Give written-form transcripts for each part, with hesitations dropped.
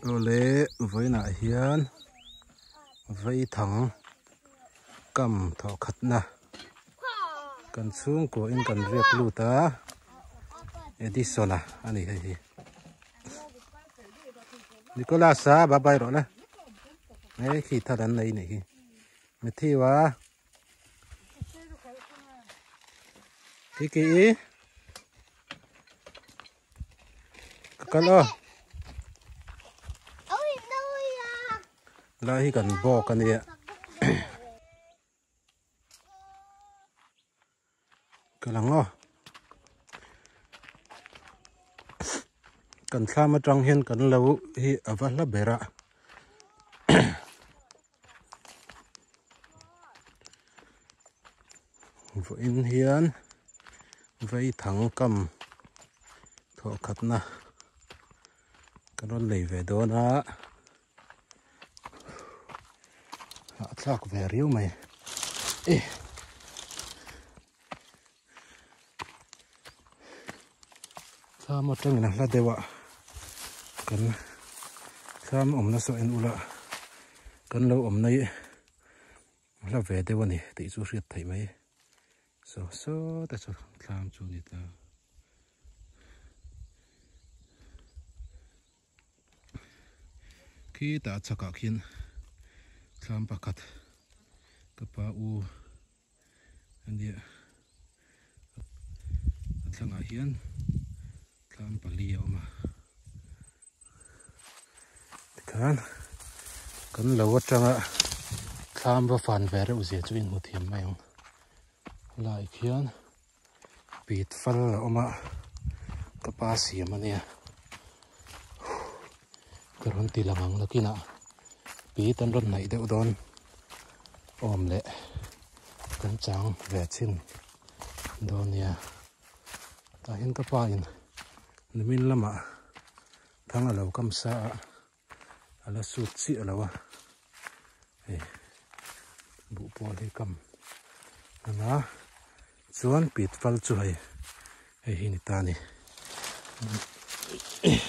Awle vawiinah hian vaithang kam thawhkhatna kan chhungkua in kan riak lut a Edison a ani hei hi Nicholas a bye bye rawh le hei khi thar an nei nih hi Matthew a. Kiki ka kal aw lai hi kan bawk a nia ka lang aw kan thlam atang hian kan lo hi a va hla ber a. Vawiin hian vaithang kam thawhkhatna ka rawn nei ve dawn a hahthlak ve riau mai e. Thlam atangin a hla deuh a kan thlam awm nasa en ula kan lo awm na hi hla ve deuh a ni tih chu hriat theih mai saw saw te chu thlam chu a ni ta. Khitah chhakah khian thlam pakhat ka pa u. Ania a thlangah hian tlang pali a awm a tikhan kan lo atanga thlam va fan ve reuh zia chu in hmu thiam mai ang helai khian pit fal a awm a ka pa siam ania ka rawn ti lang ang nakinah pit an rawn hnaih deuh dawn awm leh kan chang ve chhin dawn nia tah hian ka pa in nimin lamah thang a lo kam sa a a la sut chiah lo a hei buh pawl hi kam a chuan pit fal chu hei hei hi ni ta a ni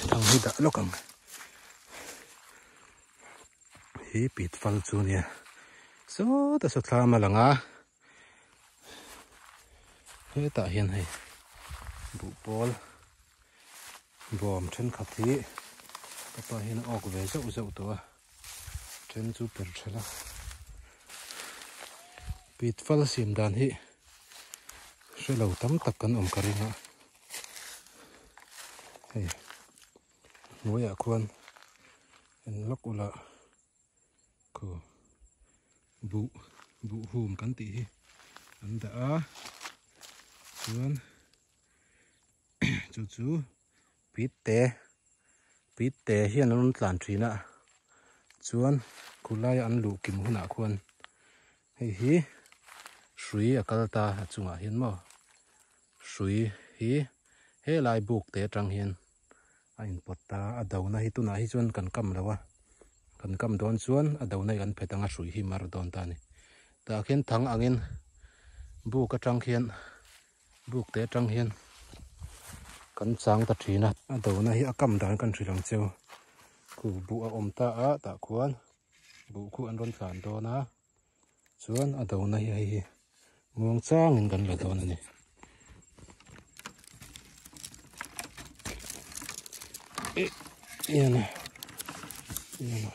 thang hi dah lawk ang hi pit fal chu a nia sawta saw thlam a lang a hetah hian hei buh pawl bawm thenkhat hi ka pa hian a awk ve zauh zauh tawh a then chu per thelh a pit fal siam dan hi hre lo tam tak kan awm ka ring a hei hnuaiah khuan en lawk ula khu buh buh hum kan tih hi an dah a chuan chu chu pit te pit te hian an rawn tlan thin a chuan khulai an luh kim hunah khuan hei hi hrui a kal ta a chungah hian maw hrui hi helai buk te atang hian a inpawt ta a dona hi tunah hi chuan kan kam lo a kan kam dawn chuan a dona hi kan phet anga hrui hi mar dawn ta a ni tah khian thang angin buk atang khian buk te atang hian kan chang ta thin a a dona hi a kam dan kan hrilh ang cheu khu buh a awm ta a tah khuan buh khu an rawn tlan dawn a chuan a dona hi hei hi muang changin kan la dawn a ni. Yana yana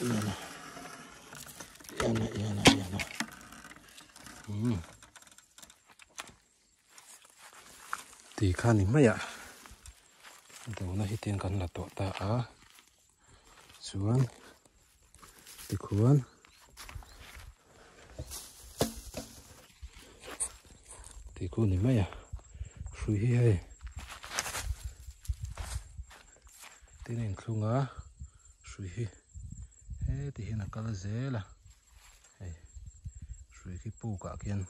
yana yana yana yana hmm ti kha ni mai a dona hi tiang kan la tawh ta a chuan tikhuan Tih khu ni mai a hrui hi hei tin a inthlung a hrui hi heti hian a kal zel a hei hrui khi puk ah khian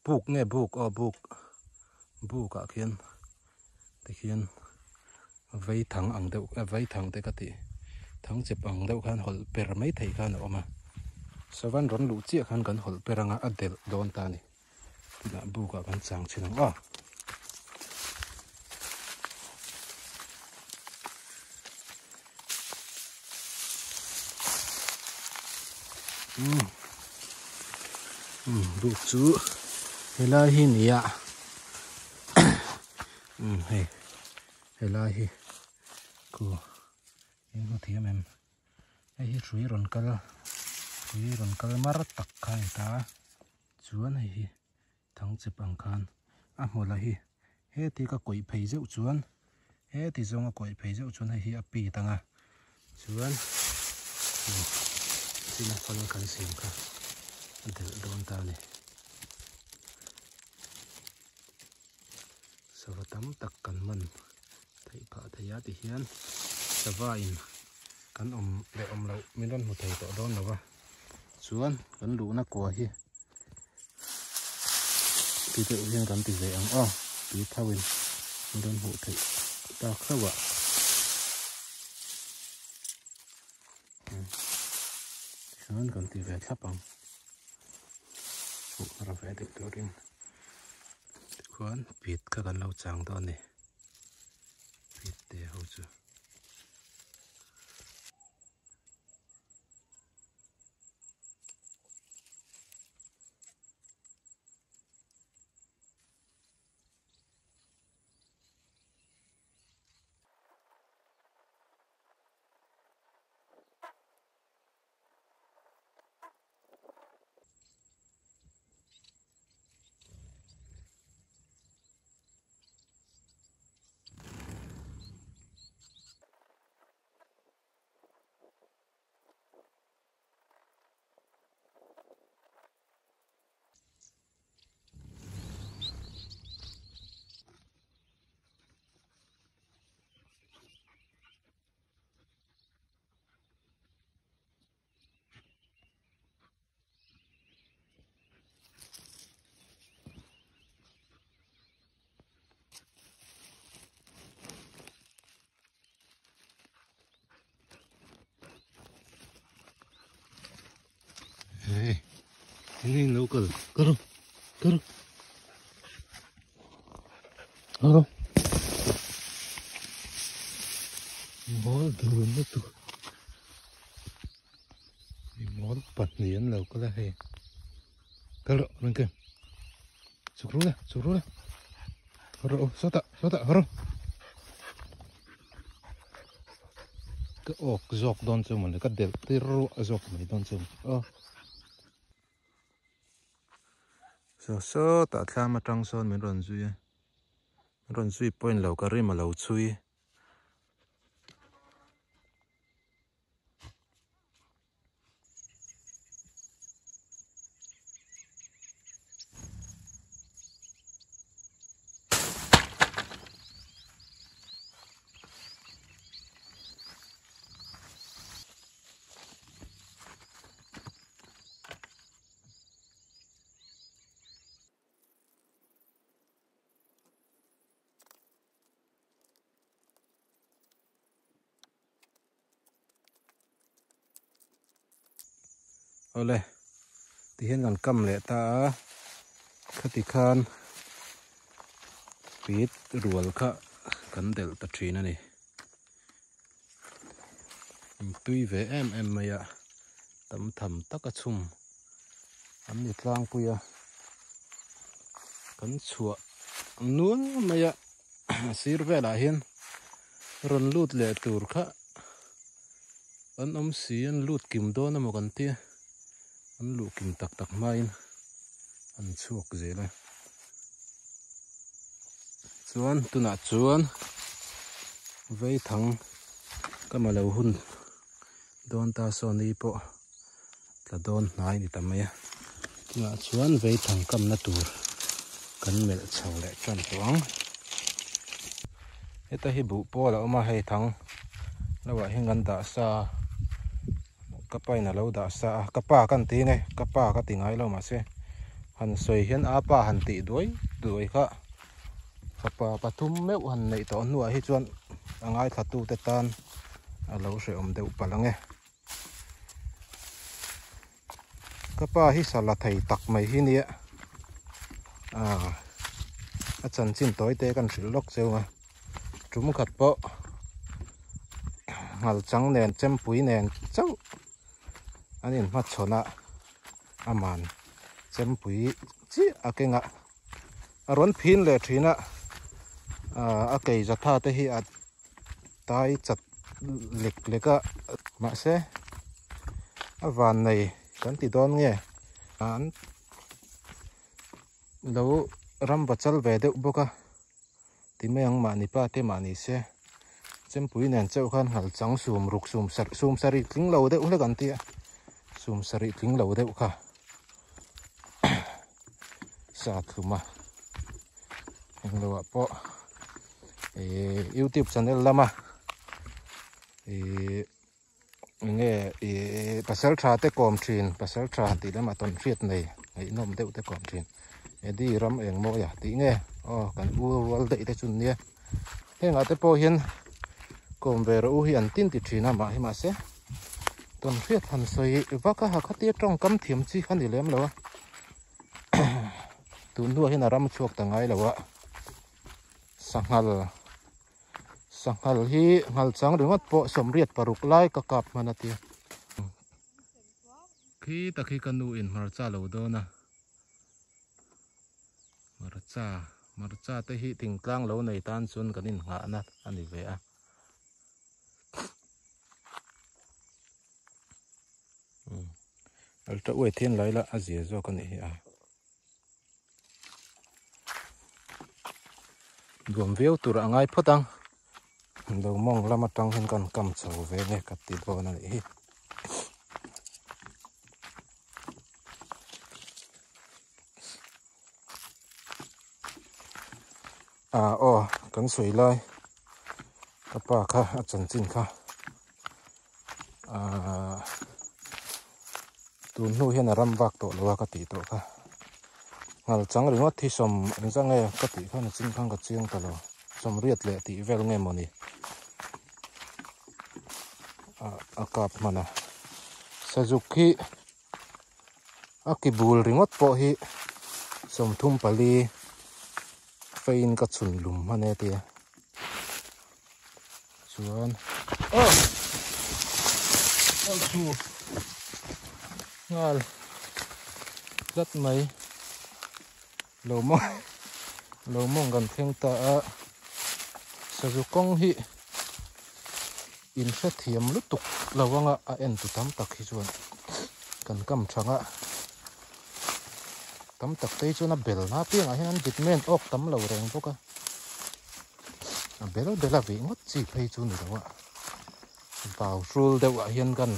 puk nge buk aw buk buk ah khian tikhian vei thang ang deuh vei thang te ka tih thang chep ang deuh khan hawlh per mai thei khan a awm a savan rawn luh chiah khan kan hawlh per anga a delh dawn ta a ni tunah buk ah kan chang chhin ang aw. Umm umm buk chu helai hi nia umm hei helai hi khu eng hmu thiam em hei hi hrui rawn kal hrui rawn kal mar tak kha a ni ta chuan hei hi thangchep ang khan a hmawlh hi heti ka kawih phei zeuh chuan heti zawnga kawih phei zeuh chuan hei hi a pit ang a chuan china fal kan siam kha a delh dawn ta a ni sava tam tak kan man theih phah thei a tihian sava in kan awm leh awm loh min rawn hmu thei tawh dawn lo va chuan kan luhna kua hi ti deuh hian kan ti ve ang aw tui tho in min rawn hmuh theih tak hlauh ah chuan kan ti ve thlap ang hmuh har ve deuh turin tikhuan pit kha kan lo chang dawn a ni pit te ho chu. Hey, heng lo kal kal kal kal mawl dun lutuk mawl pahnih an lo kal a hei kal rawh rawn kem chhuk ru la chhuk ru la haw rawh u sawtah sawtah haw rawh ka awk zawk dawn chu mawle ka delh tir ruah zawk mai dawn chu aw saw sawtah thlam atang sawn min rawn zui a min rawn zui pawhin lo ka rim a lo chhui. Awle tihian kan kam leh ta a khati khan pit rual kha kan delh ta thin a ni tui ve em em mai a tam tham tak a chhum an ni tlangpui a kan chhuah nual mai a a sir velah hian rawn lut leh tur kha an awm si an lut kim dawn emaw kan tia an luh kim tak tak hmain an chhuak zel a chuan tunah chuan vaithang ka ma lo hun dawn ta saw ni pawh tla dawn hnai ni ta mai a tunah chuan vaithang kamna tur kan melh chho leh tan tawh ang heta hi buh pawl a awm a hei thang lo ah hian kan dah sa ka pa in a lo dah sa a ka pa kan ti nge ka pa ka ti ngai lo mahse han sawi hian a pa han tih duai duai kha fapa pathum meuh han neih tawh hnuah hi chuan a ngaithla tute tan a lo hrehawm deuh palh ang e. Ka pa hi sala thei tak mai hi nia ah a chanchin tawi te kan hrilh lawk cheu a tum khat pawh nghal chang nen chempui nen chauh an inhmachhawn a. Aman chempui chiah a keng a a rawn phin leh thin a ah a kei zatha te hi a tai chat lek lek a mahse a van nei kan ti dawn nge an lo ram va chal ve deuh bawk a ti mai ang mahni pa te mahni se chempui nen chauh khan nghal chang sum ruk sum sarih sum sarih tling lo deuh hlek an ti a sum sarih tling lo deuh kha sa thlum a englo ah pawh ihh youtube channel lama ihh enge ihh pasal tha te kawm thin pasal tha tih lamah tawn hriat nei ngaihnawm deuh te kawm thin Eddie ram eng mawi a tih nge aw kan u rual daih te chu nia hengah te pawh hian kawm ve rawh u hi an tin ti thin a mah hi mahse tawn hriat han sawi vak a ha khatia tawngkam thiam chi kha ni lem lo a tun hnuah hian a ram chhuak ta ngai lo a sanghal. Sanghal hi nghal chang ringawt pawh 86 lai ka kap hman a ti. Khi tak hi ka nu in hmarcha lo dawn a, hmarcha hmarcha te hi thingtlang lo nei tan chuan kan innghahna a ni ve a. Alta uai thian lai la a zia zawk a nih hi a. Duam viau tur a ngai phawt ang lo mawng lam atang hian kan kam chho ve nge ka ti dawn a nih hi ah aw kan sawi lai ka pa kha a chanchin kha Ahh tun hnu hian a ram vak tawh lo a ka tih tawh kha nghal chang ringawt hi sawm engzah nge ka tih khan a chin khan ka chiang ta lo sawmriat leh tih vel nge mawni ah a kap hman a sazuk hi a ki bul ringawt pawh hi 34 feiin ka chhun lum hman e tia. Chuan aw aw chu nghal tlat mai lo mawng lo mawng kan thleng ta a sazu kawng hi in hrethiam lutuk lo anga a en tu tam tak hi chuan kan kam thanga tam tak te hi chuan a bel na piangah hian an vitmen awk tam lo reng bawk a. A bel bel a vih ngawt chi phei chu ni lo a vau hrul deuh ah hian kan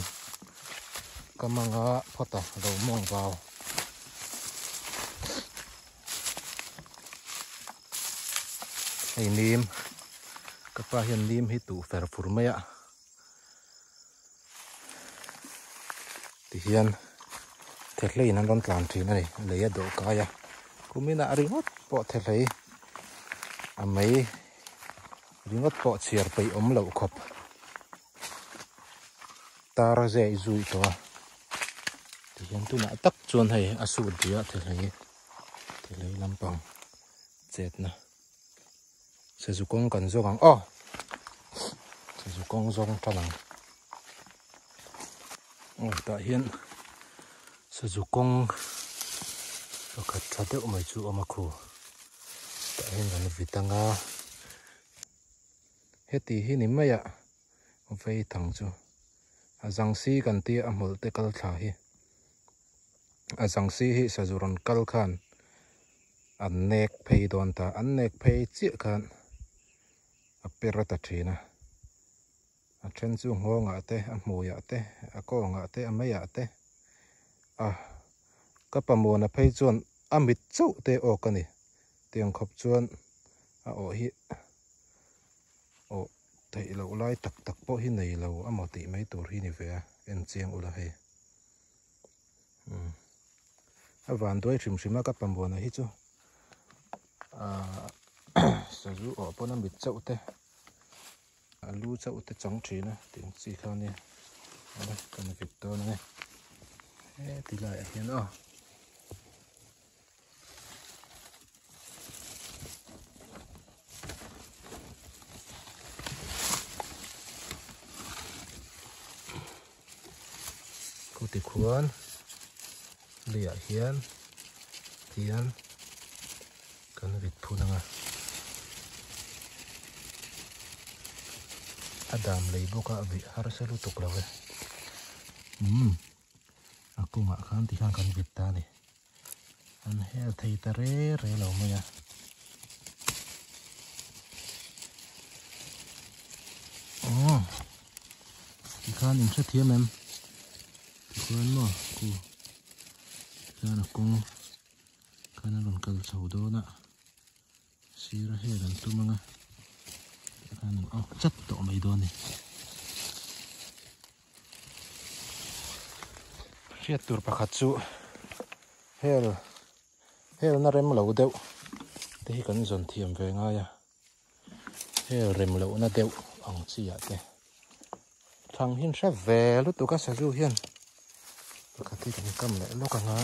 ka manga phawt a lo mawng vau hei nim ka pa hian nim hi tuh fer fur mai a tihian thehleiin an rawn tlan thin a ni lei a dawh kai a kuminah ringawt pawh thehlei a mei ringawt pawh chhiar peih awm loh khawp tar zeh zui tawh a tihian tunah tak chuan hei a sut diah thehlei thehlei lampang chetna. Sazu kawng kan zawng ang aw sazu kawng zawng tan ang aw tah hian sazu kawng pakhat tha deuh mai chu a awm a khu tah hian kan vit anga heti hi ni mai a vei thang chu a zang si kan tia a hmawlh te kal thla hi a zang si hi sazu rawn kal khan. An nek phei dawn ta, an nek phei chiah khan a per a ta thin a, a then chu nghawngah te, a hmuiah te, a kawngah te, a meiah te, a ka pamuana phei chuan a mit chauh te awk a ni, tiang khawp chuan a awh hi awh theih loh lai tak tak pawh hi nei lo amaw tih mai tur hi ni ve a, en chiang ula hei. A van duai hrim hrim a ka pambuana hi chu ahh sazu awh pawn a mit chauh te a lu chauh te chang thin a tih ang chi kha ania awle kan vit dawn a ni heti laiah hian aw. Khuti khuan Leiah hian tihian kan vit phun ang a, a dam lei bawk a vih harsa lutuk lo e. Umm a kawngah khan tikhan kan vit ta a ni. An hel thei ta re re lo mai a. Aw tikhan in hrethiam em? Tikhuan maw ku tikhan a kawng khan a rawn kal chho dawn a sir a hel an tum ang a tikhan an awk chat tawh mai dawn a ni. Hriat tur pakhat chu hel helna rem lo deuh te hi kan zawn thiam ve ngai a. Hel rem lohna deuh ang chi ah te thlang hi an hre ve lutuk a sazu hian pakhat hi kan kam leh lawk ang a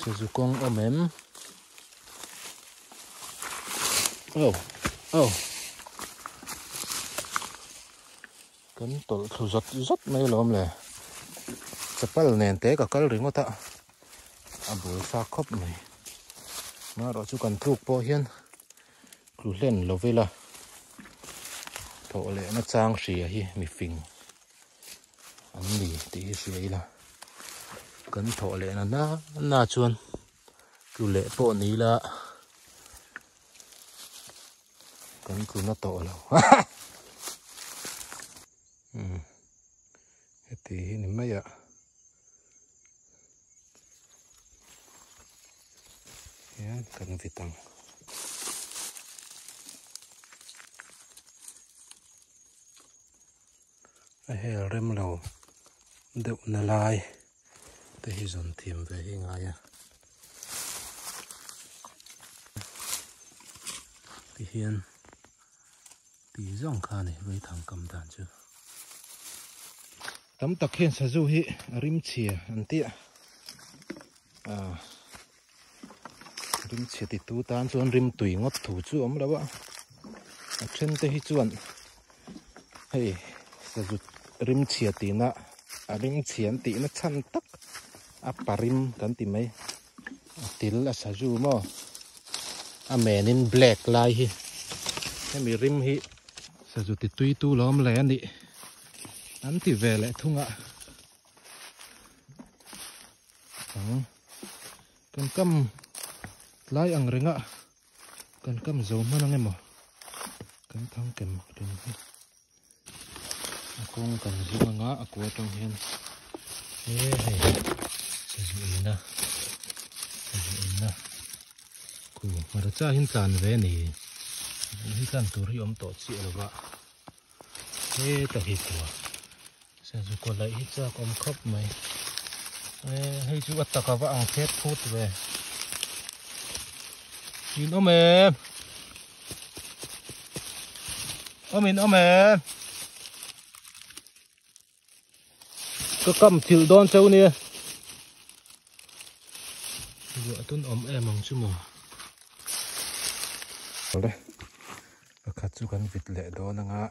sazu kawng awm em oh oh kan tawlh thlu zawt zawt mai alawm le chapal nen te ka kal ringawt a. A bul fak khawp mai. Marawh chu kan tluk pawh hian tlu hlen lo ila thawh lehna chang hria hi mifing an ni tih hi hria ila kan thawh lehna na na chuan tlu leh pawh ni ila kan tlu na tawh lo. Heti hi ni mai a. Hian kan vit ang. A hel rem lo deuh na lai te hi zawn thiam ve hi ngai a. Ti hian ti zawng kha a ni vaithang kam dan chu. Tam tak hian sazu hi a rim chhia an tih a, ah rim chhia ti tu tan chuan rim tui ngawt thu chu a awm lo a, a then te hi chuan hei sazu rim chhia tihna a rim chhia an tihna chhan tak a pa rim kan ti mai a til a sazu maw a men in black lai hi hemi rim hi sazu ti tui tu lo awm leh a nih. An ti ve leh thung a. Ang kan kam tlai ang reng a kan kam zo hman ang emaw kan thang kem kem hi a kawng kan zung anga a kua atang hian he hei sazu eina sazu eina khu hmarcha hi an tlan ve a ni hi tlan tur hi awm tawh chiah lova. Heta hi kua sazu kaw laih hi chak awm khawp mai eh hei chu a taka va ang phet phut ve in awm em awm in awm em ka kam thil dawn cheu nia ruah tun awm em ang chu maw awle pakhat chu kan vit leh dawn anga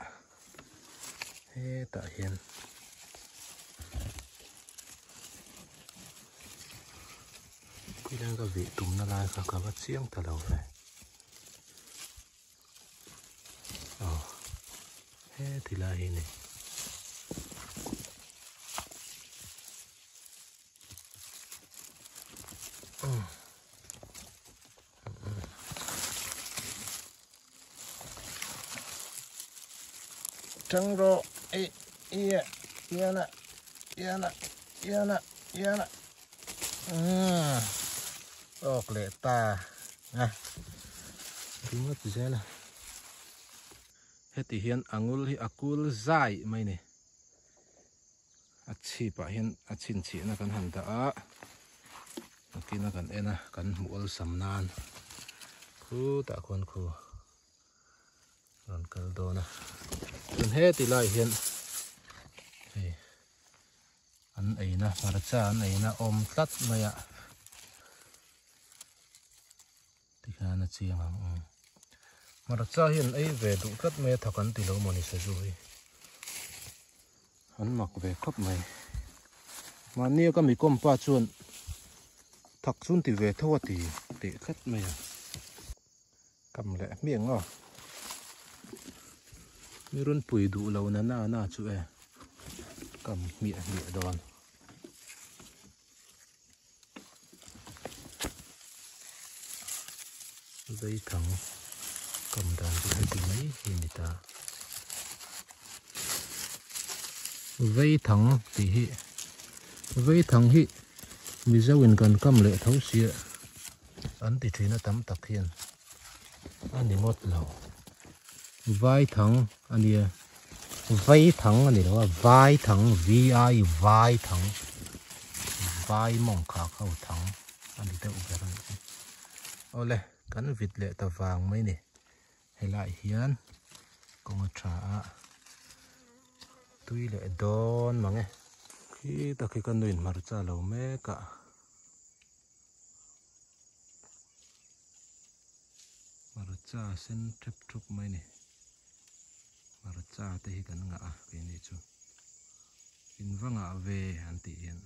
hetah hian khilai ka vih tumna lai kha ka va chiang ta lo ve. Aw heti lai hi ni. Tang rawh e ia iana iana iana iana awk leh ta a ringawt zel a heti hian angul hi a kul zai mai ni a chhip ah hian a chhinchhiahna kan han dah a nakina kan en a kan hmuh awlsam nan khutah khuan khu rawn kal dawn a chuan heti lai hian hei An eina hmarcha an eina awm tlat mai a tikhian a chiang ang umm hmarcha hi an ei ve duh tlat mai a thak an ti lo maw ni sazu hi an mak ve khawp mai. Mahnia ka mi kawm pa chuan thak chun ti ve tho a ti teh tlat mai a. Kam leh hmiah ang aw. Mi rawn pui duh lo na na na chu e kam hmiah hmiah dawn. Vaithang kam dan chu heti mai hi a ni ta. Vaithang tih hi Vaithang hi Mizo in kan kam leh tho sia an ti thin a tam tak hian a ni ngawt lo. Vaithang a nia Vaithang a ni lo a Vaithang V-I Vaithang Vai mawng kha kho thang a ni deuh ber a nih chu. Awle kan vit leh ta vang mai ni helaiah hian kawng a tha a tui leh dawn mang e. Khi tak hi ka nuin hmarcha lo mek a. Hmarcha sen thep thup mai ni. Hmarcha te hi kan ngah a keini chu. In va ngah ve an tih hian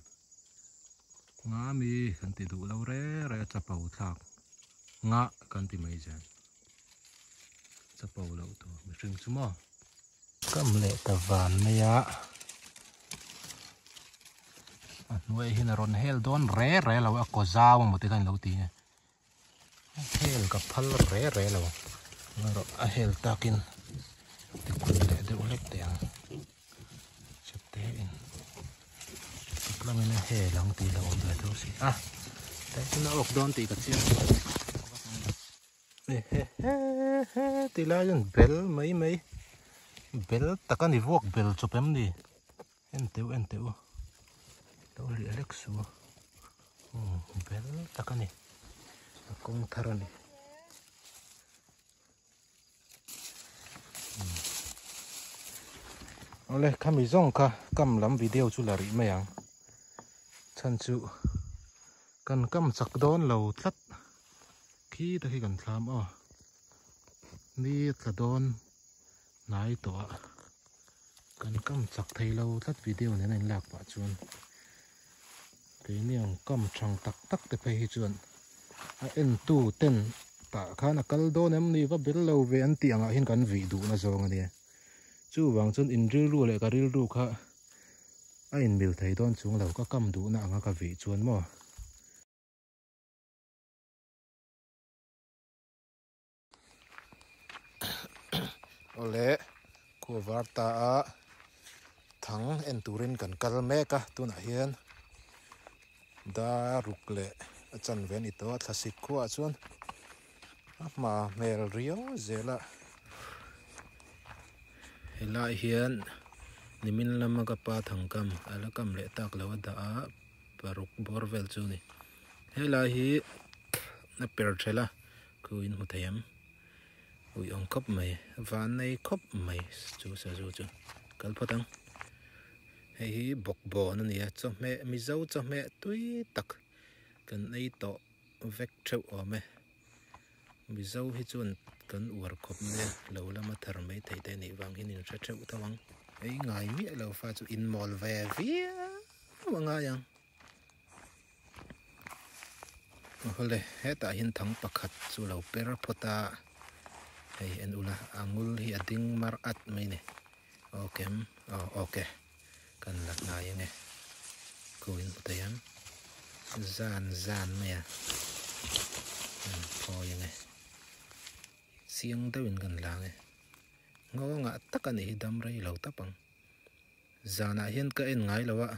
nga mi kan ti duh lo re re a chapo thlak ngah kan ti mai zel. Chapo loh tur mihring chu maw. Kam leh ta van mai a. A hnuaiah hian a rawn hel dawn re re lo a kaw zau emaw te khan lo ti nge. A hel ka phal re re lo erawh a hel takin ti kut leh deuh hlek teh ang chep te in tuk lamin a hel ang tih lo awm ve tho si a tah chuan a awk dawn tih ka chiang he ti lai chuan bel mai mai bel tak a ni vuak bel chawp em ni. En teuh en teuh lo liah lek su umm bel tak a ni a kawng thar a ni awle khami zawng kha kam lam video chu la rih mai ang chhan chu kan kam chak dawn lo tlat khi te khi kan thlam aw ni a tla dawn hnai tawh a. Kan kam chak thei lo tlat video nen a inlak pah chuan keini ang kam thang tak tak te phei hi chuan a entu ten tah khan a kal dawn em ni va bel lo ve an tih angah hian kan vih duhna zawng a nia chuvang chuan in rilru leh ka rilru kha a inmil thei dawn chung lo ka kam duhna anga ka vih chuan maw. Awle khua var ta a thang en turin kan kal mek a tunah hian daruk leh a chanve a ni tawh a thlasik khuaah chuan a hma hmel riau zel a helaiah hian nimin lama ka pa thangkam a la kam leh tak lo a dah a paruk bawr vel chu a ni helai hi a per thelh a. Khu in hmu thei em? Ui awm khawp mai, van nei khawp mai chu sazu chu kal phawt ang. Hei hi bawkbawn a ni a, chawhmeh Mizo chawhmeh tui tak kan ei tawh vek theuh awm e. Mizo hi chuan kan uar khawp mai a, lo lama thar mai thei te nih vang hian in hre theuh tho ang. Ei ngai miah lo fa chu in mawl ve viau a ngai ang. Awle hetah hian thang pakhat chu lo per phawt a hei en ula a ngul hi a ding mar at mai a ni okay aw okay kan la hnai ange ko in hmu thei ang zan zan mai a phawi ange chiang deuhin kan la ange nghawngah tak a nih hi dam rei lo tap ang. Zanah hian ka en ngai lo a,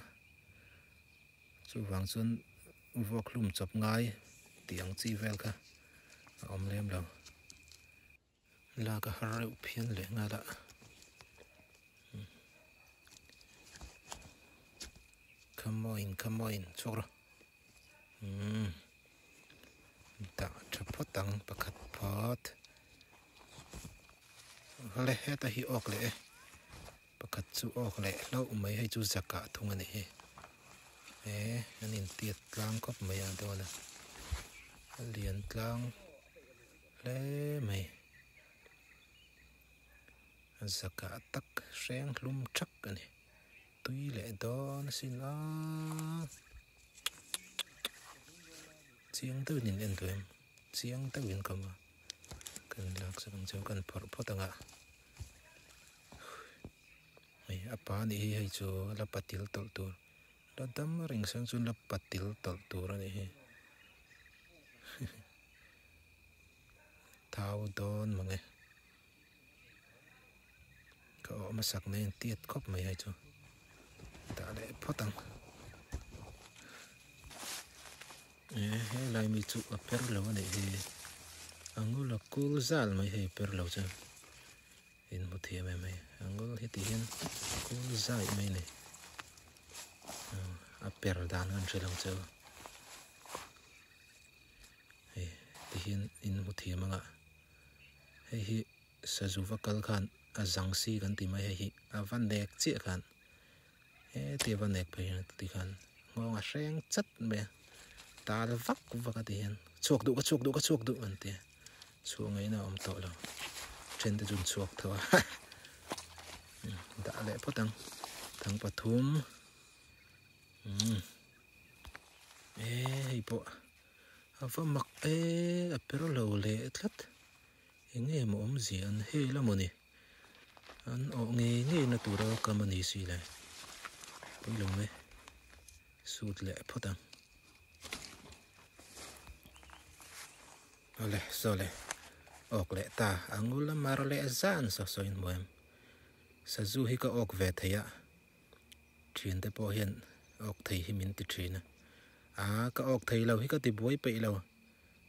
chuvang chuan vuak hlum chawp ngai tih ang chi vel kha a awm lem lo. Lak a har reuh phian leh nghal a. Come on, come on, chhuak rawh. Umm dah tha phawt ang pakhat phawt. Vale heta hi awk leh e. Pakhat chu awk leh hlauh mai hei chu zakah thung a ni hi. He an intiat tlang khawp mai a dawn a. A lian tlang hle mai. A zakah tak hreng hlum thak a ni. Tui leh dawn asin a. Chiang deuhin in en duh em? Chiang deuhin ka awm a, kan lak sak ang chu kan phawrh phawt ang a. Hei a pa nih hi hei chu la patil tawlh tur la dam reng sang chuan la patil tawlh tur a nih hi thau dawn mange ka awh hmasak na in tiat khawp mai hei chu tah leh phawt ang e helai mi chu a per lo a nih hi a ngul a kul zal mai hei per lo chu. In hmu thiam em hei a ngul hi ti hian kul zai mai a ni a per dan kan hre lo cheu hei ti hian in hmu thiam anga hei hi sazu va kal khan a zang si kan ti mai hei hi a va nek chiah khan hetia va nek phei hian ti khan nghawng a hreng chat mai a tal vak vak a ti hian chhuak duh ka chhuak duh ka chhuak duh an ti a chhuah ngaihna a awm tawh lo then te chu an chhuak tho a dah leh phawt ang thang pathum umm e hei pawh a va mak e a per lo leh tlat eng nge maw awmzia an hel a mawni. An awh ngei ngei na tura kam a ni si le. Pui lo mai. Sut leh phawt ang. Awle, saw le. Awk leh ta. A ngul a mar leh zan saw saw in hmu em. Sazu hi ka awk ve thei a. Thian te pawh hian awk thei hi min ti thin a. A ka awk thei lo hi ka ti buai peih lo.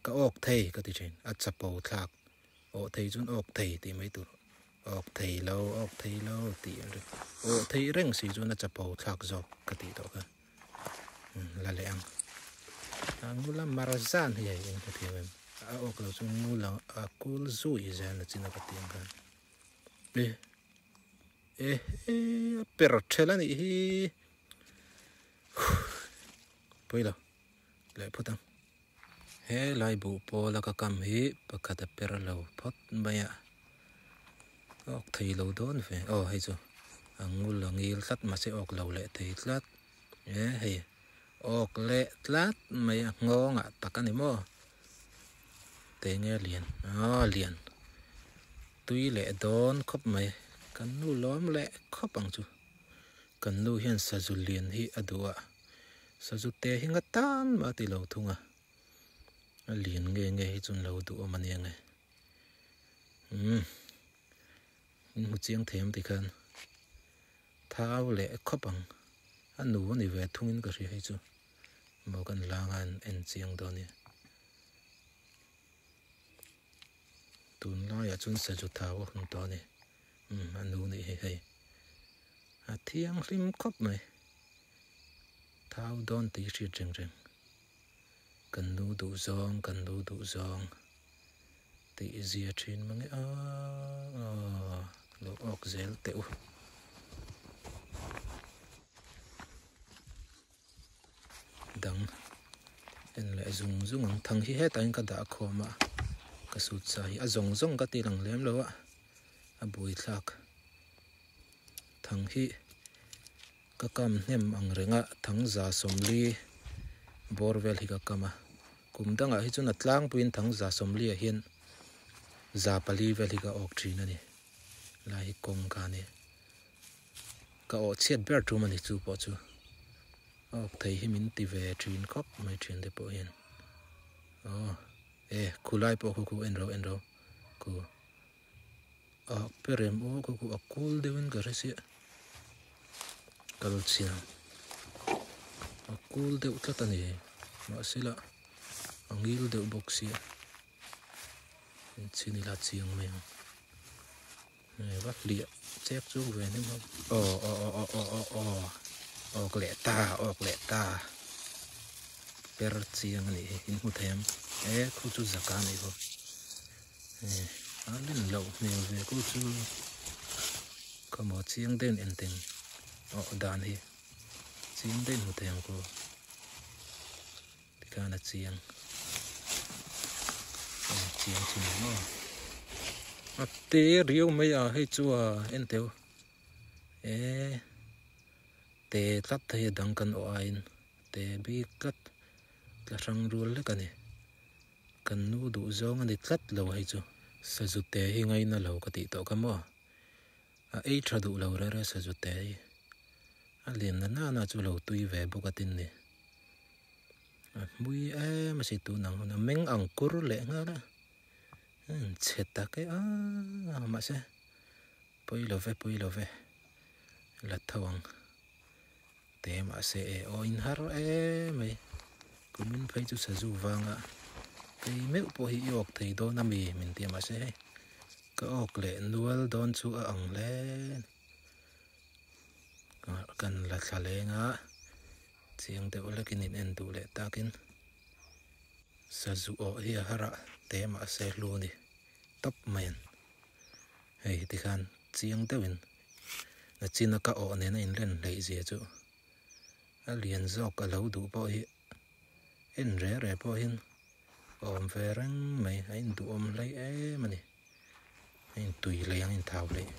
Ka awk thei ka ti thin. A chapo thlak. Awh thei chuan awk thei tih mai tur awk thei lo awk thei lo tih an ri awh thei reng si chuan a chapo thlak zawk ka tih tawh kha la leh ang a ngula mar zan hi hei eng ka thiam em a awk lo chu ngula a kul zui zel na chin a ka tih ang khan e e e a per ṭhel a nih hi pawi lo leh phawt ang. He lai buh pawla ka kam hi pakhat a per lo phawt mai a, a awk thei lo dawn ve. Aw hei chu a ngul a ngil tlat mahse awk lo leh thei tlat e hei awk leh tlat mai a nghawngah tak a ni maw te nge lian aw lian tui leh dawn khawp mai kan nu lawm leh khawp ang chu kan nu hian sazu lian hi a duh a. Sazute hi nga tan mah a ti lo thung a, a lian nge nge hi chuan lo duh awm a nia nge. Umm in hmu chiang thei ang tikhan thau leh khawp ang a nu a ni ve thungin ka hria hei chu maw kan la anga en chiang dawn nia. Tunlaiah chuan sazu thau a hun tawh a ni umm a nu nih hi hei a thianghlim khawp mai thau dawn tih hriat reng reng kan nu duh zawng kan nu duh zawng tih zia thin mange a aw lo awk zel teh u. Dang en leh zung zung ang thang hi hetah hian ka dah khawm a ka sut sa hi a zawng zawng ka ti lang lem lo a a buai thlak thang hi ka kam hnem ang reng a thang za sawmli bawr vel hi ka kam a kum dangah hi chuan a tlangpuiin thang za sawmli ah hian za pali vel hi ka awk thin a ni lai hi kawng kha a ni. Ka awh chhiat ber tum a ni chu pawh chu a awk thei hi min ti ve thin khawp mai thin te pawh hian aw e khulai pawh khu khu en ro en ro khu a perem aw khu khu a kul deuh in ka hre sia kal chhiang a kul deuh tlat a ni mahse lah a ngil deuh bawk sia chin ila chiang mai ang. Va hliah chek chu ve hnem ho. Aw aw aw aw aw aw aw awk leh ta awk leh ta per chiang a nih hi in hmu thei ang e khu chu zaka a nih ho e a len loh hmel ve khu chu khawmaw chiang deuhin en teng awh dan hi chiang deuhin hmu thei ang khu Tikhan a chiang. A chiang chin ang aw. A te riau mai a hei chu a en teu. E te tlat thei a dang kan awh aiin te bik tlat tla hrang rual lek a ni. Kan nu duh zawng a ni tlat lo hei chu. Sazute hi ngaina lo ka tih tawh kha maw. A ei tha duh lo rere sazute hi. A lian na nana chu lo tui ve bawk a tin ni. A hmui em a si tun ang hun a meng ang kur leh nghal a. Chhe tak e a mahse pawi lo ve pawi lo ve la tho ang. Te mahse e aw in har emai kumin phei chu sazu vanga kei meuh pawh hi i awk thei dawn ami min ti a mahse hei ka awk leh nual dawn chu a ang hle kan la thla leng a chiang deuh lekin in en duh leh takin sazu awh hi a har a te mahse hlu a ni tawp mai an hei tikhan chiang deuhin. Nachina ka awh nena inren hleih zia chu a lian zawk a lo duh pawh hi en re re pawhin a awm ve reng mai a induhawm hleih em a ni a intui hleih ang a inthau hleih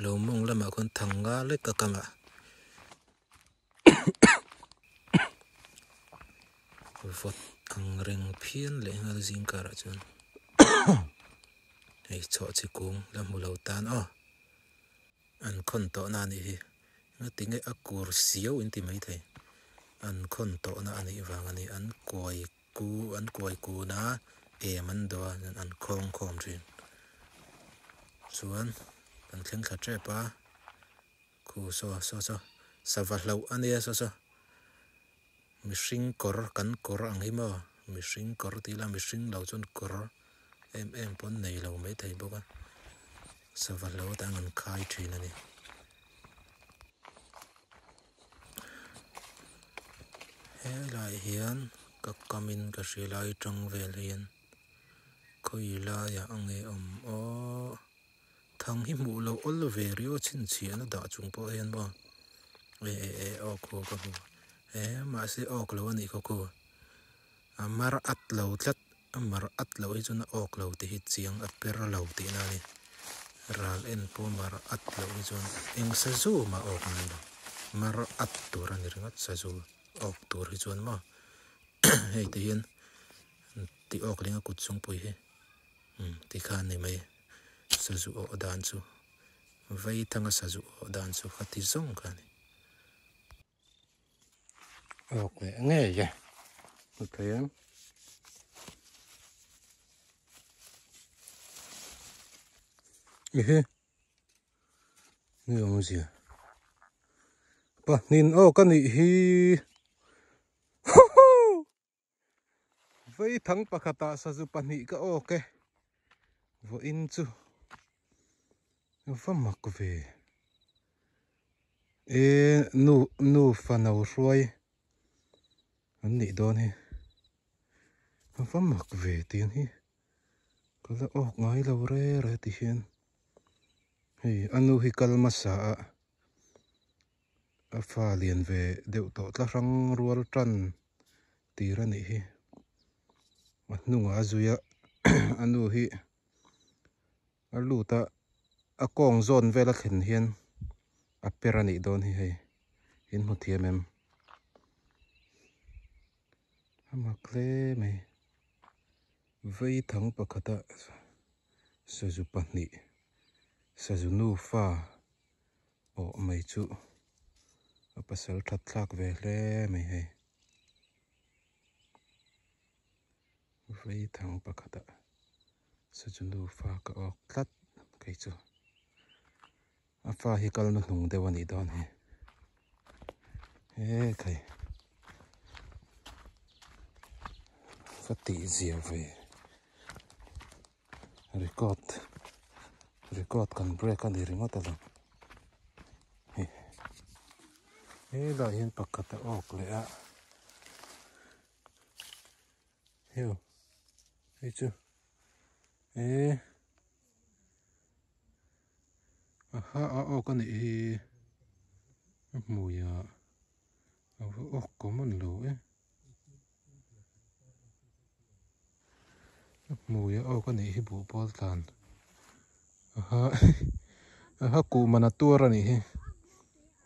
lo mawng lamah khawn thang nga lek a kam a vawt ang reng phian leh nghal zing karah chuan hei chhuah chi kung la hmu lo tan aw an khawn tawh na anih hi ngatinge a kur siau in ti mai thei an khawn tawh na anih vang ani an kuai ku an kuai kun a em an dawh a an khawng khawm thin chuan kan thleng thla tep a. Khu saw saw saw sava hlauh a nia saw saw mihring kawr kan kawr ang hi maw mihring kawr tih ila mihring lo chuan kawr em em pawh an nei lo maithei bawk a sava hlauh atang an khai thin a ni. Helaiah hian ka kamin ka hria lai tang vel hian khawi laiah a nge awm aw. Thang hi hmuh loh awl ve riau a chhinchhiahna dah chung pawh hian maw e e e awk ho ka hmu e mahse awk lo a nih khaw khaw a mar at lo tlat a mar at loh hi chuan a awk lo tih hi chiang a per lo tihna a ni ral en pawh mar at loh hi chuan eng sazu mah awk ngai lo mar at tur a ni ringawt sazu awk tur hi chuan maw hei te hian tih awk leng a kut chungpui hi tikhan a ni mai. Sazu awh dan chu vei thanga sazu awh dan chu kha ti zawng kha a ni. Awk leh ngei e hmu thei ang. Ehe ni awmzia pahnin awk a nih hi. Vaithang pakhatah sazu pahnih ka awk e, vawiin chu va mak ve. E nu nu fano hruai an nih dawn hi, va mak ve tiang hi ka la awk ngai lo re re ti hian hei a nu hi kal hmasa a. A fa lian ve deuh tawh tla hrang rual tan tir a nih hi a hnungah a zui a a nu hi a lut a a kawng zawn vel a thlen hian a per a nih dawn hi hei in hmu thiam em a mak hle mai vei thang pakhata sazu pahnih sazu nufa. Aw mai chu a pasal that thlak ve hle mai hei vei thang pakhat ah sachu nufa ka awk tlat kei chu a fa hi kal na hnung deuh a nih dawn hi he khai ka tih zia ve. Record record kan break a ni ringawt alawm hei helaiah hian pakhat a awk leh a heu hei chu eh aha a awk a nih hi a hmui ah a va awk common lo e. A hmui a awk a nih hi buh pawl tlan aha aha kuh man a tuar a nih hi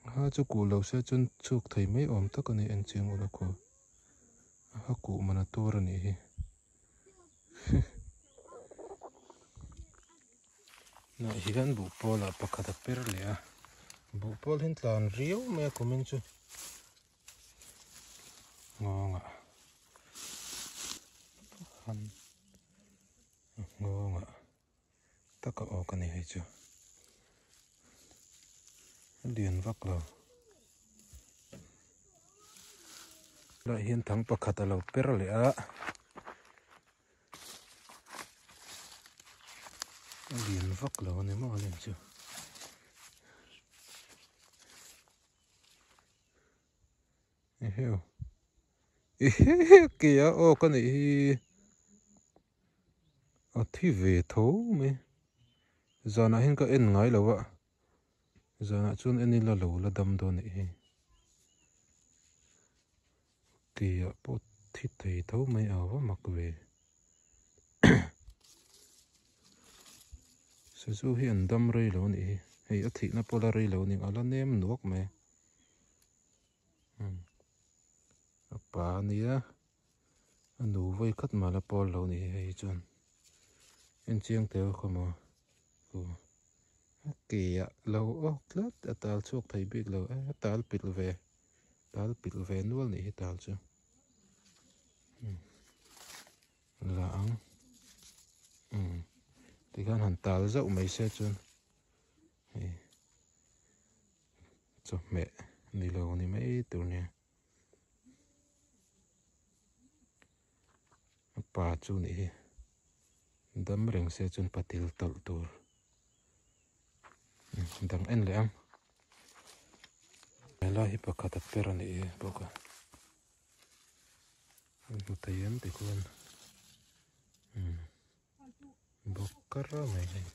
aha chu kuh lo se chuan chhuk thei mai awm tak a ni en chiang ula khaw. A kuh mana tur a nih hi. Nah hian buhpawl ah pakhat a per leh a, buhpawl hi an tlan riau mai a kumin chu nghawngah han nghawngah taka awk a ni hei chu a lian vak lo lah hian thang pakhat a lo per leh a. A lian vak lo a ni maw a lem chu. Eheu. Ehe ke a aw ka neih hi a thi ve tho mai. Zanah hian ka en ngai lo a. Zanah chuan en ila lo la dam dawn anih hi. Tia pawh thi thei tho mai a va mak ve. Sazu hi an dam rei lo anih hi. Hei a thihna pawh la rei lo a ni a la nem nuak mai. A pa a nia a nu vawi khat mah la pawl lo anih hi hei hi chuan en chiang teh khaw maw aw a ke ah lo awk tlat a tal chhuak thei bik lo a tal pilh ve. Tal pilh ve nual nih hi tal chu la ang umm tikhian han tal zauh mai se chuan hei chawhmeh ni lo ni mai tur nia a pa chu nih hi dam reng se chuan patil tawlh tur. Dang en leh ang. Helai hi pakhat a per a nih hi bawk a. An hmu thei em ti khuan bawk kar mai hei.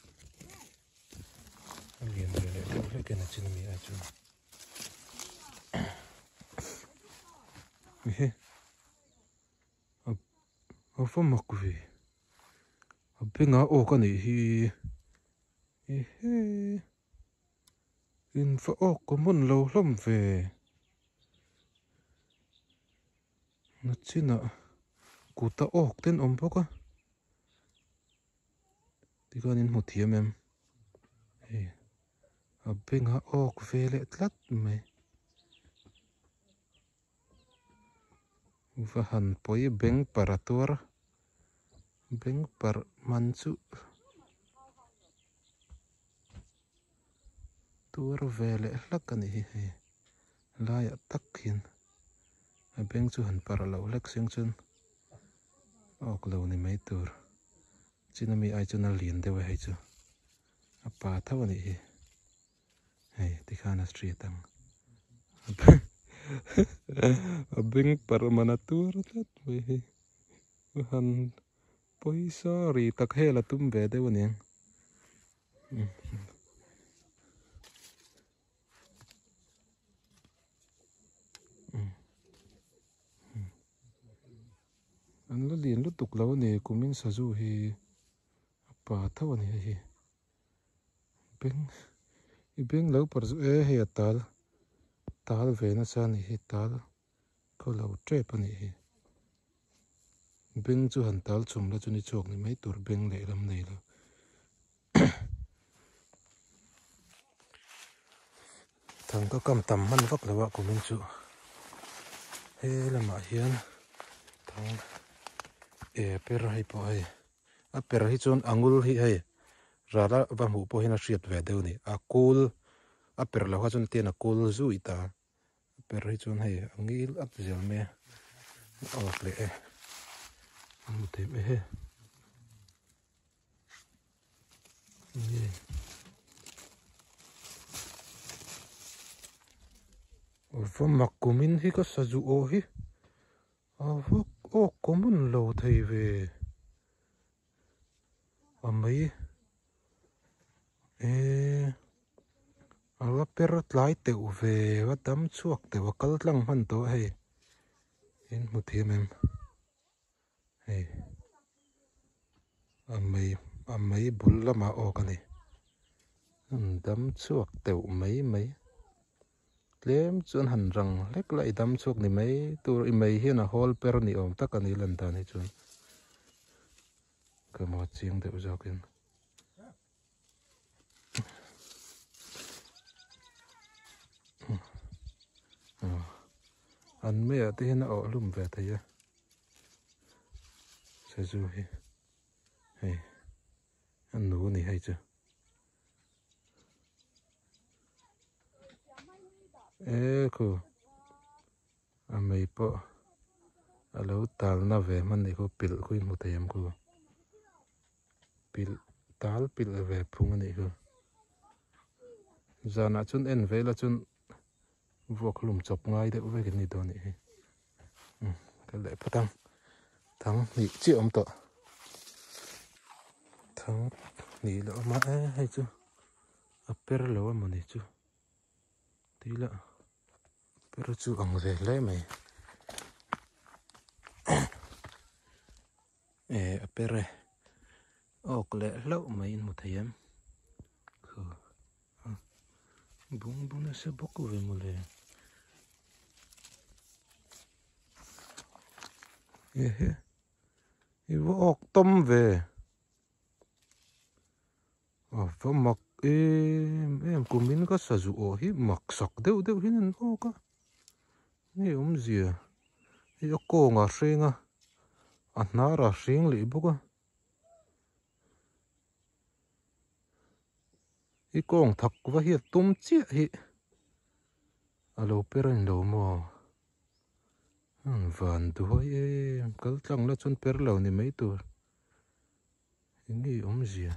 A lian ve leh deuh hlek in a chin ami ai chuan. Ehe a va mak ve a bengah awk a nih hi. Ehe in va awk ka hmun lo hlawm ve nachinah kut a awk te an awm bawk a tikhan in hmu thiam em hei a beng a awk ve leh tlat mai va han pawi beng parh a tuar beng parh man chu tuar ve leh hlak a nih hi hei laiah tak hian a beng chu han parh loh hlek seng chuan awk lo ni mai tur chin ami ai chuan a lian deuh a hei chu a pa tho a nih hi. Hei tikhan a street ang a beng parh man a tuar tlat mai hi han pawisa ri tak hel a tum ve deuh aniang. An la lian lutuk lo a ni kumin sazu hi a pa tho a ni hei hi. Beng i beng lo par chu e hei a tal tal ve nasa a nih hi tal khaw lo tep a nih hi beng chu han tal chhum la chu ni chhuak ni mai tur beng lehlam nei lo thang ka kam tam hman vak lo a kumin chu he lamah hian thang e per hei pawh hei. A per hi chuan a ngul hi hei rala va hmuh pawh hian a hriat ve deuh a ni. A kul a per loh kha chuan tian a kul zui ta. A per hi chuan hei a ngil at zel mai a. A awk leh e. A hmu thei mai he. Nge. Va mak kumin hi ka sazu aw hi. A vak awk common lo thei ve a mai eee a va per tlai teuh ve va dam chhuak teuh a kal tlang hman tawh a hei in hmu thiam em hei a mai a mai bul lamah awk a ni an dam chhuak teuh mai mai. Tlem chuan han rang hlek la i dam chhuak ni mai tur i mei hian a hawl per ni awm tak a ni lan dan hi chuan ka maw chiang deuh zawkin. An meiah te hian a awh hlum ve thei a sazu hi hei a nu a ni hei chu. E khu a mei pawh a lo talna ve hman nih khu pilh khu in hmu thei ang khu pilh tal pilh ve phung a nih khu zanah chuan en ve ila chuan vuak hlum chawp ngai deuh vek an ni dawn a nih hi ka leh phawt ang thang hnih chiah a awm tawh thang hnih la awm a e hei chu a per lo a mawni chu tih lah per chu ang ve hle mai e a per e awk leh hlauh mai in hmu thei em khu bung bung nasa bawk ve mawle ehe i va awk tawm ve. A va mak em em kumin ka sazu awh hi mak sak deuh deuh hian an awk a nge awmzia hei a kawng a hreng a a hnar a hreng leh bawk a i kawng thak va hi a tum chiah hi a lo per a ni lo maw van duai em kal tlang la chuan per lo ni mai tur. Eng nge awmzia?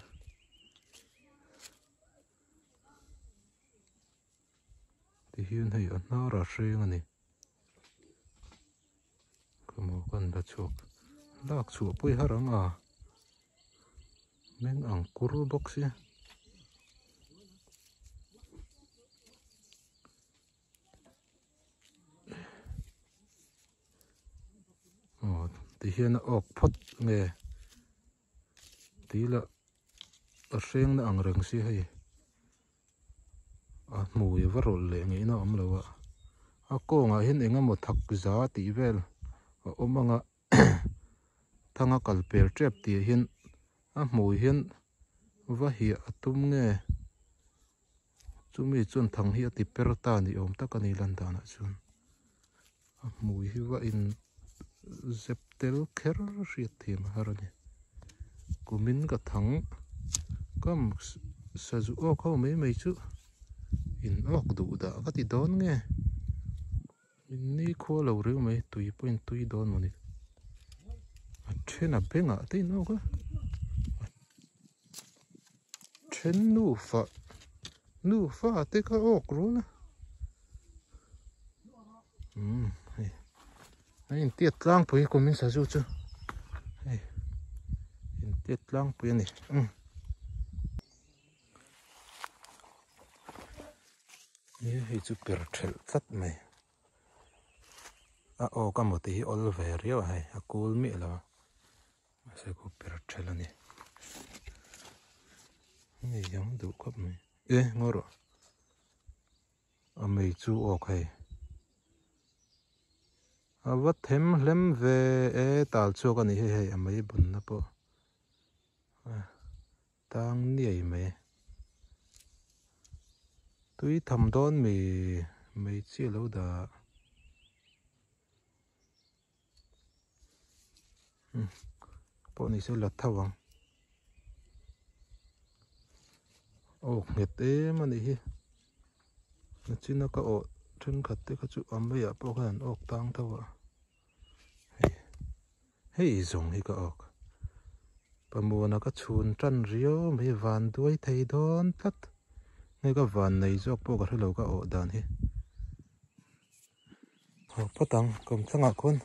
Ti hian hei a hnar a hreng a ni. Ka maw kan la chhuak lak chhuah pawh i har ang a meng ang kur bawk sia. Aw ti hian a awk phawt nge tih lah a hreng na ang reng si hei a hmui va rawlh leh ngei na a awm lo a a kawngah hian eng emaw thak za tih vel a awm ang a thanga kal pel tep tih ah hian a hmui hian va hiah a tum nge chumi chuan thang hi a ti per ta ni awm tak a ni lan danah chuan a hmui hi va in zep tel kher hriat thiam a har a ni kumin ka thang kam sazu awk ho mai mai chu in awk duh dah ka ti dawn nge. In ni khua lo reu mai tui pawh in tui dawn mawni a then a bengah te in awk a a then nufa nufa te kha awk rual a umm hei a intiat tlangpui kum in sazu chu hei intiat tlangpui a ni umm. Ni hei chu per thelh tlat mai a aw ka maw tih hi awl ve riau a hei a kul miah lo a mahse khu per thelh a ni hei ang duh khawp mai e ngaw rawh a mei chu awk hei a va them hlem ve e tal chhuak a ni hei hei a mei bunna pawh Tang niai mai. Tui tham dawn mi mai chiah lo dah. Hmm. Pawh ni se la tho ang. Aw nghet em a nih hi. Nachina ka awh thenkhat te kha chu a meiah pawh khan an awk tang tho a. Hei hei zawng hi ka awk pamuana ka chhun tan riau mai van duai thei dawn tlat nge ka van nei zawk pawh ka hrelo ka awh dan hi haw phawt ang kawmthlangah khawn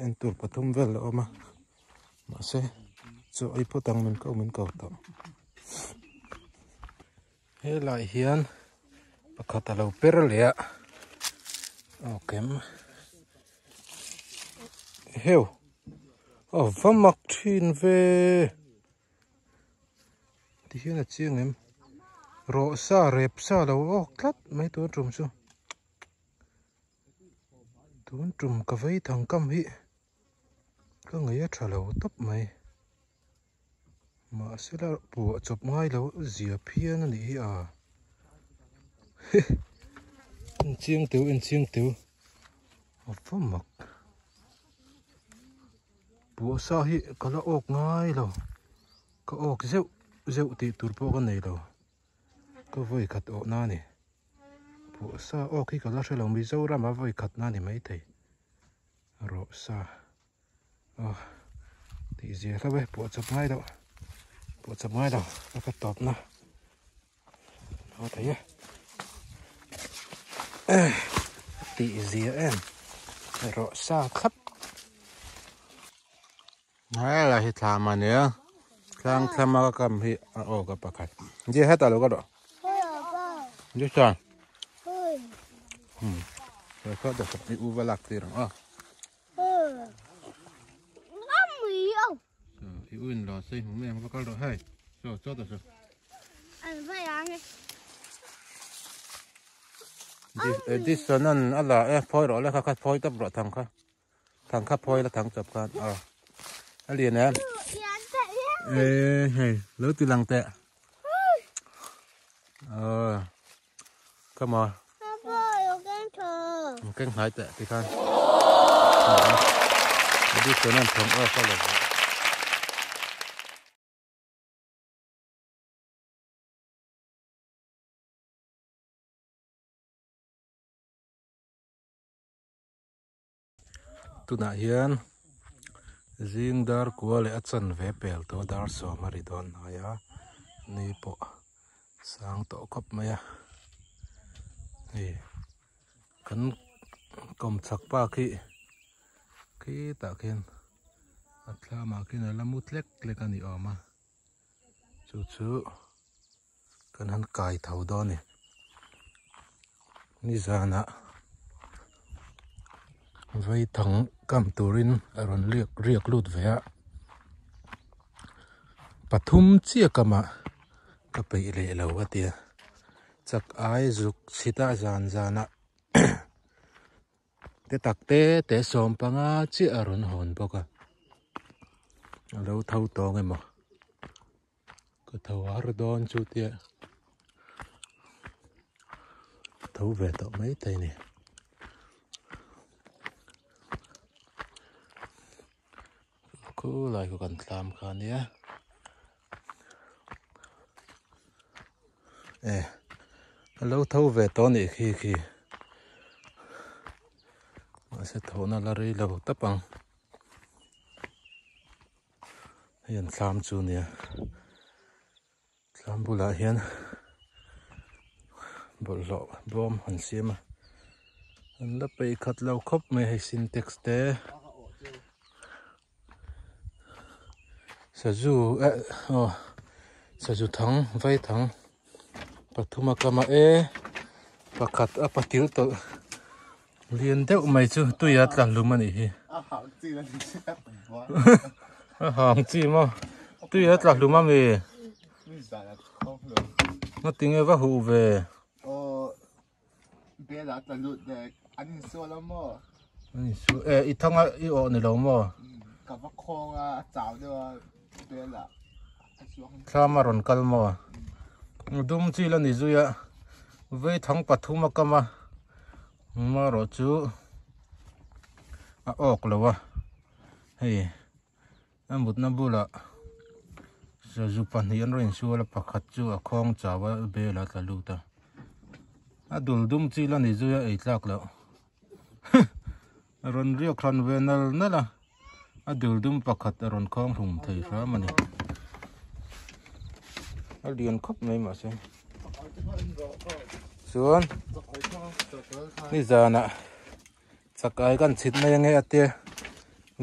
en tur pathum vel a awm a mahse chaw ei phawt ang min ko min ko tawh Helai hian pakhat a lo per leh a aw kem heu a va mak thin ve ti hian a chiang em. Rawh sa rep sa lo awk tlat mai tun tum chu. Tun tum ka vei thang kam hi ka ngei a tha lo tawp mai. Mahse la puah chawp ngai lo zia phian a nih hi a. En chiang teu en chiang teu a va mak. Puah sa hi ka la awk ngai lo. Ka awk zeuh zeuh tih tur pawh ka nei lo. Ka vawi khat awh na a ni. Puah sa awk hi ka la hre lo Mizoram a vawi khat na a ni maithei. Rawh sa. Aw tih zia hlauh e puah chawp ngai loh puah chawp ngai lo a ka tawp na a thei e tih zia em rawh sa thlap helai hi thlam a nia thlang thlama ka kam hi a awk a pakhat je hetah lo ka rawh je chuan i u va lak tir ang aw. I u in lo sei hmu mai ang va kal rawh hei so chaw ta so Edison an a la e phawi rawh le kha kha phawi tawp rawh thang kha thang kha phawi la thang chawp khan a a lian em e hei lo ti lang teh ờ Come on. Keng hnai teh ti khan. Edison an thawm off a lo. Tunah hian zing dar kua leh a chanve pel tawh dar sawm a ri dawn hnai a ni pawh sang tawh khawp mai a hei kan kawmchhak pa khi khitah khian a thlamah khian a la mu tlek tlek a ni awm a chu chu kan han kai tho dawn a ni nizanah vaithang kam turin a rawn riak riak lut ve a pathum chiah kamah ka peih leh lo a tia chak ai zuk chhita zan zanah Te tak te te sawm panga chiah a rawn hawn bawk a a lo tho tawng emaw ka tho har dawn chu tia tho ve tawh mai thei a ni. Khulai khu kan tlam kha a nia e a lo tho ve tawh a nih khi khi mahse thawhna la rei lo tawp ang hei an thlam chu a nia thlam bulah hian bawlhhlawh bawm an siam a an la peih khat lo khawp mai hei sintex te. Sazu eh aw sazu thang vai thang pathum a kam a e pakhat a patil tawlh lian deuh mai chu tui a tla hlum a nih hi a hang chi maw tui a tla hlum a mi ngatinge va huh ve. Bela tla lut dek an insual a maw? An insual e i thang a i awh ni lo maw? Ka va khawng a a chau deuh a Bela a chuang. Thlam a rawn kal maw? Dum chi la ni zui a vei thang pathum a kam a marawh chu a awk lo a hei a mutna bulah sazu pahnih an rawn insual a pakhat chu a khawng chau a bel a tla lut a a dul dum chi la ni zui a ei tlak loh a rawn riak hran ve nal nal a a dul dum pakhat a rawn khawng hlum thei hram a ni a lian khawp mai mahse chuan nizanah. Chakai kan chhit mai ange a tia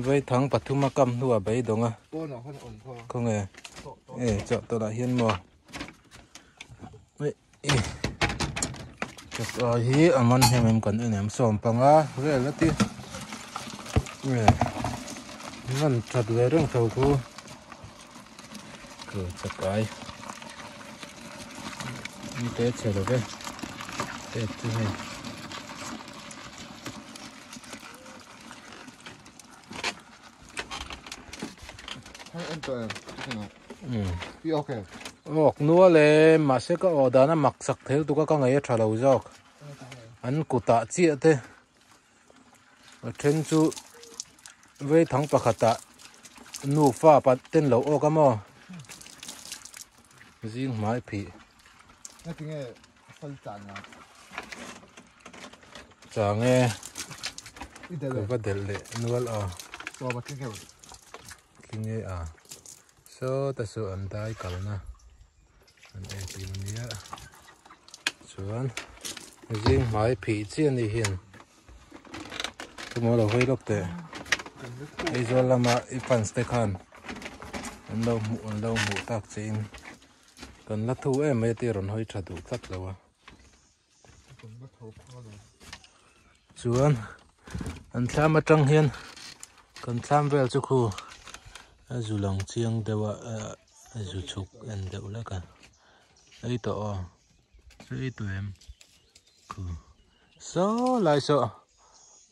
vaithang pathum a kam hnuah beidawng a khawnge e chawh tawlh ah hian maw chakai hi a man hem em kan en em sawm panga vel a ti e man that ve reng tho khu chakai. An te chhe lo ve tet chu hei. Awk nual e, mahse ka awh dan a mak sak thel tuk a ka ngaih a tha lo zawk. An kutah chiah te a then chu vei thang pakhatah nufa pa ten lo awk a maw zing hmai phih. Chang e ka va delh leh nual a tling e a sawta saw an dai kalna an ei thin a nia chuan zing hmai phih chiah a ni hian chumi lo hawi lawk teh Aizawl lama i fans te khan an lo hmuh an lo hmuh tak che in. Kan la thu em mai a tih a rawn hawi tha duh tlat lo a. Chuan an thlam atang hian kan thlam vel chu khu a zu lang chiang deuh a a zu chhuk en deuh hlek a ei tawh aw chu ei tawh em khu saw lai saw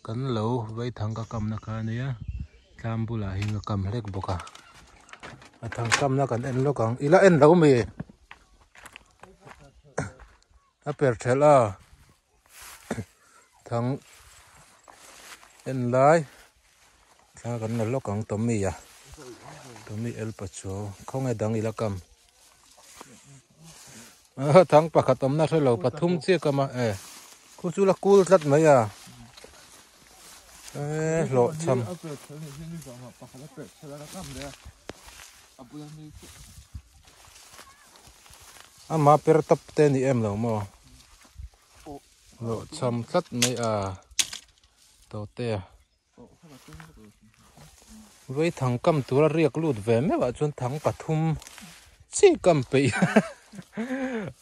kan lo vaithang ka kamna kha a nia thlam bulah hian ka kam hlek bawk a a thang kamna kan en lawk ang ila en lo mi a per thelh a thang en lai thla kan la lawk ang Tommy a Tommy el pachuau khawnge dang ila kam thang pakhat awmna hrelo pathum chiah kam a e khu chu la kul tlat mai a e hlawh chham. Ama per tap te ni em lo maw? Hlawh chham tlat mai a to te a. Vei thang kam tura riak lut ve meuh ah chuan thang pathum chi kam peih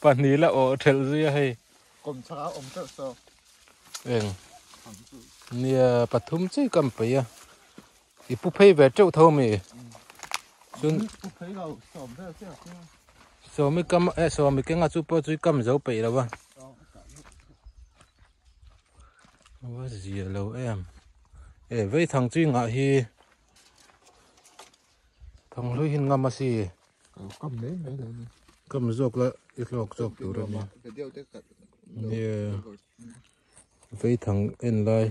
pahnih la awh thelh zui a hei. Eng nia pathum chi kam peih a. I pu phei ve teuh tho mi chuan pu phei lo sawm vel chiah a nia sawmi kam eh sawmi kenga chu pawh chu i kam zo peih lo a va zia lo em e vei thang chu i ngah hi thang hlui hin ngam a si kam mai mai lo ni kam zawk la i hlawk zawk tur a nia nia. Vei thang en lai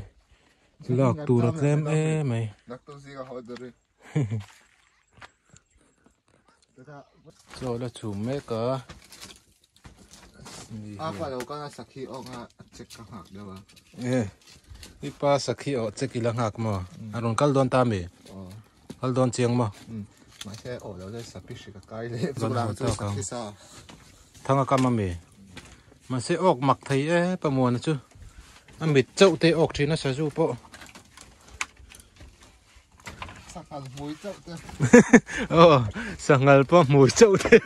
lak tur a tlem em mai. Chaw la chhum mek a. E i pa sakhi awh check ila nghak maw? A rawn kal dawn ta mi? Kal dawn chiang maw? Thang a kam a mi? Mahse awk mak thei e Pamuana chu a mit chauh te awk thin a sazu pawh. Sanghal hmui chauh te. Aw sanghal pawh hmui chauh te.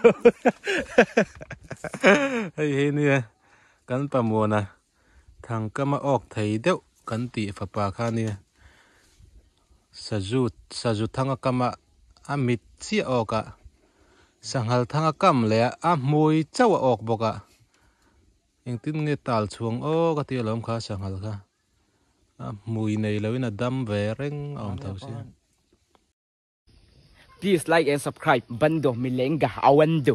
Hei hi nia kan Pamuana thangkama awk thei deuh kan tih fapa kha nia. Sazu sazu thanga kama a mit chiah awk a, sanghal thanga kam leh a a hmui chauh a awk bawk a, engtin nge tal chhuang aw ka ti alawm kha sanghal kha a hmui nei loin a dam ve reng a awm tho sia. Please like and subscribe bando milenga awando.